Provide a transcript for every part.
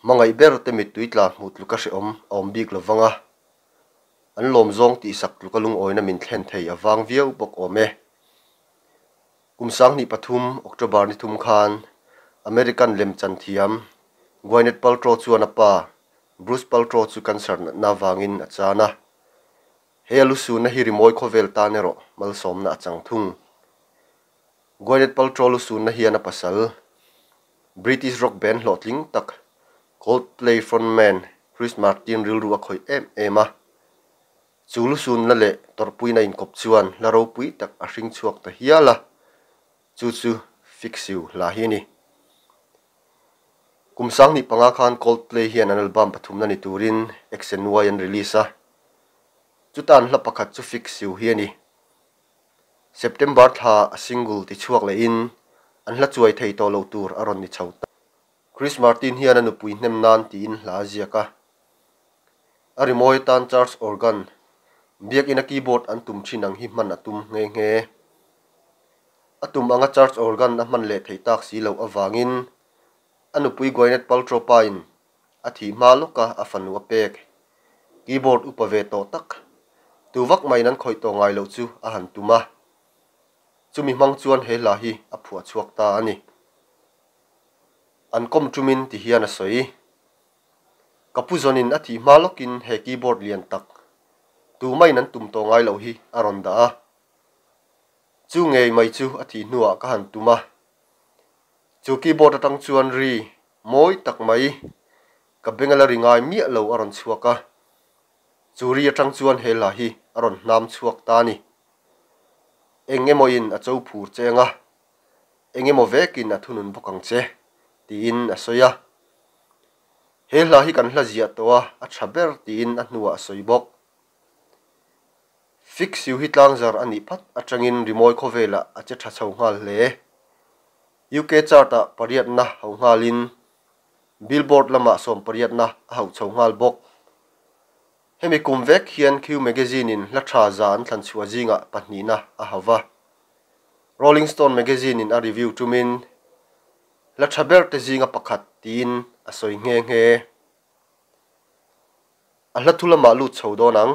Hmangaih ber te mittui tla hmuh tluka hrehawm a awm bik lo vang a, an lawm zawng tihsak tluka lungawina min thlen thei a vang viau bawk awm e. Kum 2003 October ni thum khan American lemchan thiam Gwyneth Paltrow chuan a pa Bruce Paltrow chu cancer natna avangin a chan a. He a lusuna hi rimawi khawvel tan erawh malsawmna a chang thung. Gwyneth Paltrow lusunna hian a pasal, British rock band hlawhtling tak Coldplay frontman Chris Martin rilru a khawih em em a. Chu lusunna leh tawrhpuina inkawp chuan hla ropui tak a hring chhuak ta hial a, chu chu Fix You hla hi a ni. Kum 2005 khan Coldplay hian an album pathumna ni turin X and Y an release a, chuta an hla pakhat chu Fix You hi a ni. September thla a single ti chhuak lehin an hla chuai thei tawh loh tur a rawn ni chho ta. Chris Martin hian a nupui hnem nan tiin hla a ziak a. A rimawi atan church organ, biakina keyboard an tum thin ang hi hman a tum nghe nghe. A tum anga church organ a hman leh theih tak si loh avangin a nupui Gwyneth Paltrow pain A thih hma lawka a fanu a pek. Keyboard upa ve tawh tak, tu vak maiin an khawih tawh ngai loh chu a han tum a. Chumi hmang chuan he hla hi a phuah chhuak ta a ni. An kawm tumin ti hian a sawi. Ka pu zawnin a thih hma lawkin he keyboard lian tak, tu maiin an tum tawh ngai loh hi a rawn dah a. Chu ngei mai chu a thih hnuah ka han tum a. Chu keyboard atang chuan ri mawi tak mai ka beng a la ri ngai miah lo a rawn chhuak a, chu ri atang chuan he hla hi a rawn hnam chhuak ta a ni. Eng emaw in a cho phur che anga, eng emaw vekin a thunun bawk ang che, tiin a sawi a. He hla hi kan hla ziah tawh a, a tha ber tiin a hnuah a sawi bawk. Fix You hi tlangzar a nih phat atangin rimawi khawvelah a che tha chho nghal hle. UK chart-ah pariatna hauh nghalin Billboard lamah sawmpariatna a hauh chho nghal bawk. Hemi kum vek hian Q Magazine-in hla tha za an thlan chhuah zingah pahnihna a hauh va. Rolling Stone Magazine-in a review tumin hla tha berte zinga pakhat tiin a sawi nghe nghe. A hla thu lamah lut chho dawn ang.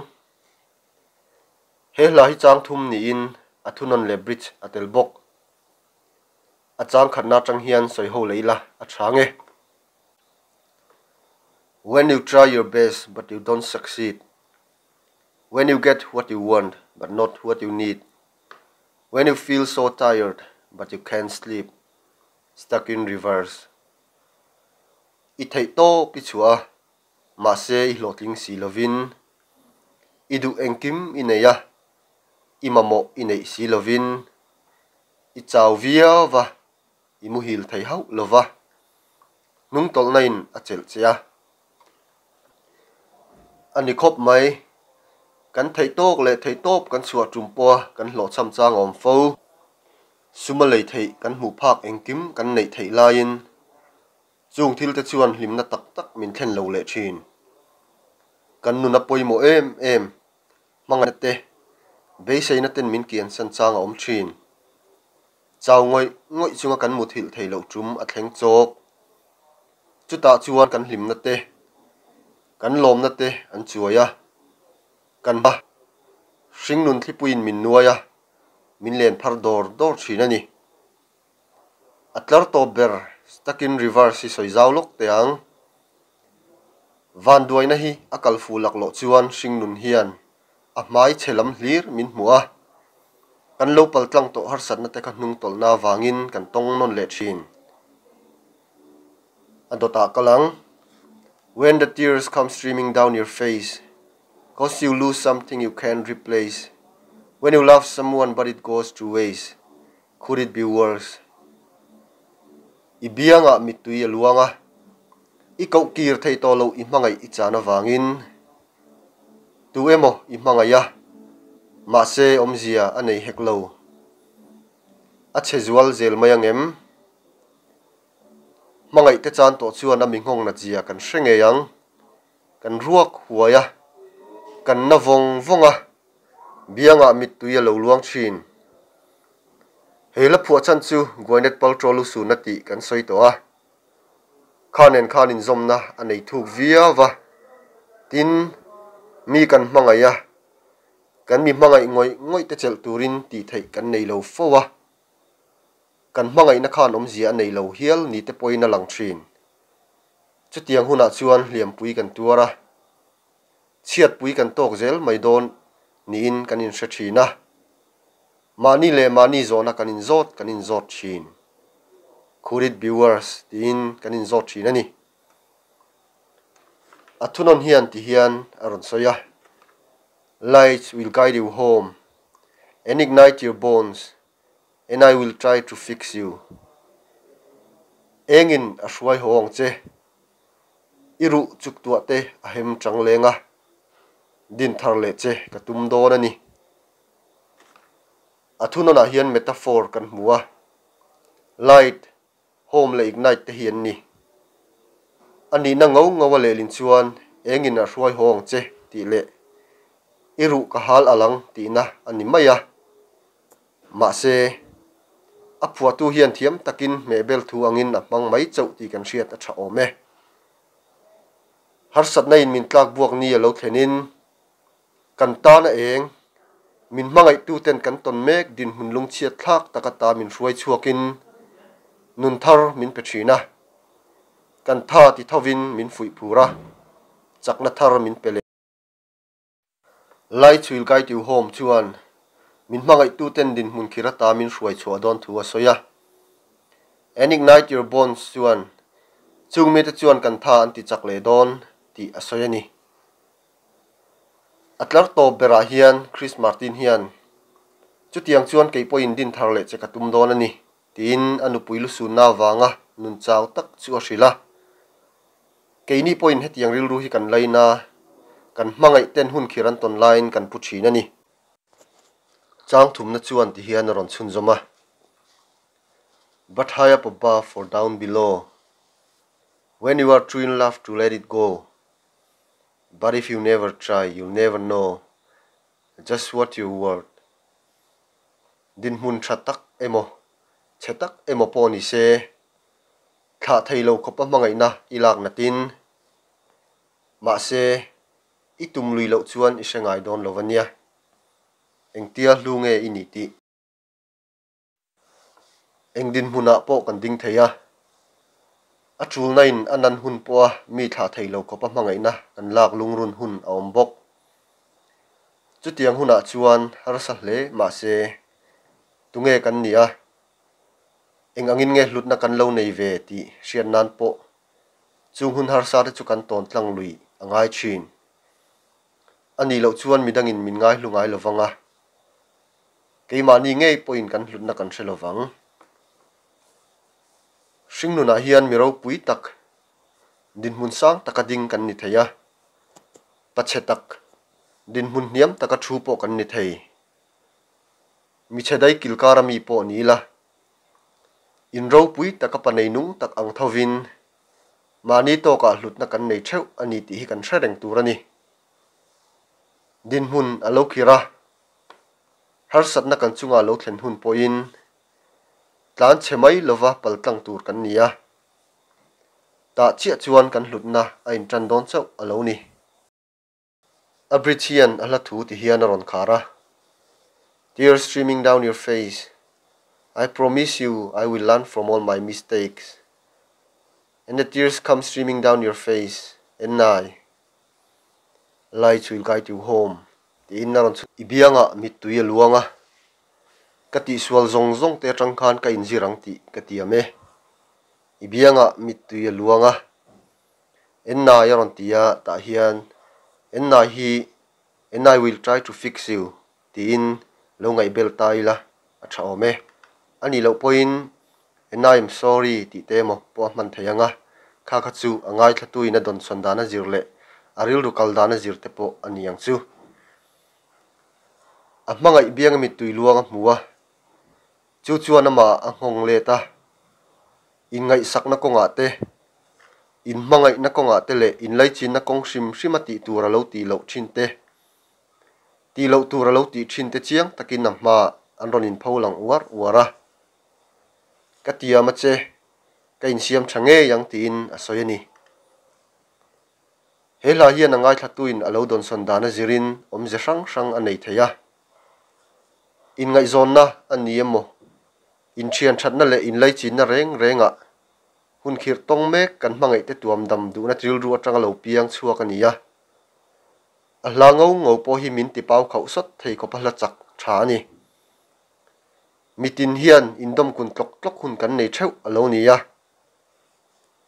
He hla hi chang thum niin a thunawn leh bridge a tel bawk. A chang khatna atang hian sawi ho leh ila a tha nge. When you try your best but you don't succeed, When you get what you want but not what you need, When you feel so tired but you can't sleep, Stuck in reverse. I theih tawp i chhuah a, mahse i hlawhtling si lovin, i duh engkim i nei a, i mamawh i neih si lovin, i chau viau va, i muhil thei hauh lo va, hnungtawlhna in a chelh che a. A ni khawp mai, kan theih tawk leh theih tawp kan chhuah tum pawha kan hlawhchham chang a awm fo. Suma lei theih kan hmuh phak engkim kan neih theih laiin Chung thil te chuan hlimna tak tak min thlen lo leh thin. Kan nun a pawimawh em em, hmangaihna te, beiseina ten min kiansan chang a awm thin. Chau ngawih ngawih chunga kan muthilh thei loh tum a thleng chawk. Chutah chuan kan hlimna te, kan lawmna te an chuai a, kan hma hringnun thlipuiin min nuai a, min len phar dawr dawr thin a ni. A tlar tawp ber stuck in reverse hi sawi zau lawk teh ang. Vanduaina hi a kal fuh laklawh chuan hringnun hian a hmai chhe lam hlir min hmuh a, kan lo pal tlang tawh harsatna te kha hnung tawlhna avangin kan tawng nawn leh thin. A dawtah kal ang. When the tears come streaming down your face, cause you lose something you can't replace, when you love someone but it goes to waste, Could it be worse? I biangah mittui a luang a, i koh kir thei tawh loh i hmangaih i chan avangin tu emaw i hmangaih a, mahse awmzia a nei hek lo. A chhe zual zel mai ang em? Hmangaih te chan tawh chuan a mi nghawng nat zia kan hre ngei ang. Kan ruak huai a, kan na vawng vawng a, biangah mittui a lo luang thin. Hei la phuah chhan chu Gwyneth Paltrow lu sun a tih kan sawi tawh a. Kha nen khan inzawmna a nei thuk viau va, tin, mi kan hmangaih a, kan mi hmangaih ngawih ngawih te chelh turin tih theih kan nei lo fo a, kan hmangaihna khan awmzia a nei lo hial ni te pawhin a lang thin. Chutiang hunah chuan hliampui kan tuar a, chhiatpui kan tawk zel mai dawn niin kan inhre thin a. Mahni leh mahni zawhna kan inzawt kan inzawt thin. Could it be worse? tiin kan inzawt thin a ni. A thunawn hian ti hian a rawn sawi a, Lights will guide you home and ignite your bones and I will try to fix you. Engin a hruai haw ang che. I ruh chuk tuah te a hem chang leng a, din thar leh che ka tum dawn a ni. A thunawnah hian metaphor kan hmu a, light, home leh ignite te hi an ni. A nihna ngo ngo a lehlin chuan engin a hruai haw ang che tih leh i ruh ka hal a lang tihna a ni mai a. Mahse, a phuahtu hian thiam takin hmehbel thu angin a hmang mai chauh tih kan hriat a tha awm e. Harsatna in min tlak buak ni a lo thlenin Kan tan a eng, min hmangaihtuten kan tawn mek dinhmun lungchhiat thlak tak ata min hruai chhuakin nun thar min pe thin a, kan tha ti thovin min fuih phur a, chakna thar min pe leh. Lights will guide you home chuan min hmangaihtuten dinhmun khir ata min hruai chhuah dawn thu a sawi a. And ignite your bones chuan chung mite chuan kan tha an ti chak leh dawn tih a sawi a ni. A tlar tawp berah hian Chris Martin hian, Chutiang chuan kei pawhin din thar leh che ka tum dawn a ni, tiin a nupui lusunna avanga nun chau tak chu a hrilh a. Keini pawhin hetiang rilru hi kan lain a, kan hmangaih ten hun khir an tawn laiin kan pu thin a ni. Chang thumna chuan ti hian a rawn chhunzawm a, But high up above or down below, when you are true in love to let it go, But if you never try, you'll never know just what you're worth. Dinhmun tha tak emaw, chhe tak emaw pawh ni se, thlah thei lo khawpa hmangaihna i lak natin. Mahse, i tum lui loh chuan i hre ngai dawn lo a nia. Engtia hlu nge i nih tih? Eng dinhmunah pawh kan ding thei a, a tulna in a nan hun pawha mi thlah thei lo khawpa hmangaihna kan lak lungrun hun a awm bawk. Chutiang hunah chuan harsa hle mahse tunge kan nih a, eng angin nge hlutna kan lo nei ve tih hriat nan pawh chung hun harsa te chu kan tawn tlang lui a ngai thin. A nih loh chuan midangin min ngaihlu ngai lo vang a. Keimahni ngei pawhin kan hlutna kan hre lo vang. Hringnunah hian mi ropui tak, dinhmun sang taka ding kan ni thei a, pachhe tak, dinhmun hniam taka thu pawh kan ni thei. Michhe dai kilkara mi pawh ni ila, in ropui taka pa neinung tak ang thovin mahni tawkah hlutna kan nei theuh a ni tih hi kan hre reng tur a ni. Dinhmun a lo khir a. Harsatna kan chunga lo thlen hun pawhin tlan chhe mai lova paltlang tur kan ni a, tah chiah chuan kan hlutna a intan dawn chauh a lo ni. A bridge hian a hla thu ti hian a rawn khar a, Tears streaming down your face, I promise you I will learn from all my mistakes, and the tears come streaming down your face, and I. Lights will guide you home tiin a rawn chhun. I biangah mittui a luang a, ka tihsual zawng zawng te atang khan ka inzir ang tih ka tiam e. I biangah mittui a luang a, Ennai a rawn ti a, tah hian Ennai hi And I will try to fix you tiin lo ngaihbel ta ila a tha awm e. A nih loh pawhin And I am sorry tih te emaw pawh a hman thei ang a, kha kha chu a ngaithlatuin a dawnsawn dan a zir leh a rilru kal dan a zir te pawh a ni ang chu. A hmangaih bianga mittui luang a hmu a, chu chuan amah a nghawng let a, inngaihsakna kawngah te, inhmangaihna kawngah te leh inlaichinna kawng hrim hrim a tih tur a lo tih loh thin te, tih loh tur a lo tih thin te chiang takin a hmaah an rawn inpho lang uar uar a. Ka tiam a che. Ka insiam tha ngei ang tiin a sawi a ni. He hla hian a ngaithlatuin a lo dawnsawn dan a zirin awmze hrang hrang a nei thei a. Inngaihzawnna a ni emaw, inthian thatna leh inlaichinna reng rengah hun khirh tawng mek kan hmangaihte tuam dam duhna rilru atanga lo piang chhuak a ni a. A hla ngo ngo pawh hi min tipau khauh sawt thei khawpa hla chak tha a ni. Mitin hian indawmkun tlawk tlawk hun kan nei theuh a lo ni a.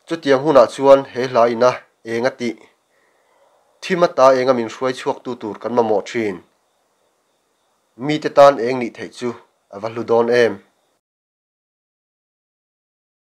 Chutiang hunah chuan he hla ina eng a tih? Thim ata enga min hruai chhuaktu tur kan mamawh thin. Mite tan eng nih theih chu a va hlu dawn em?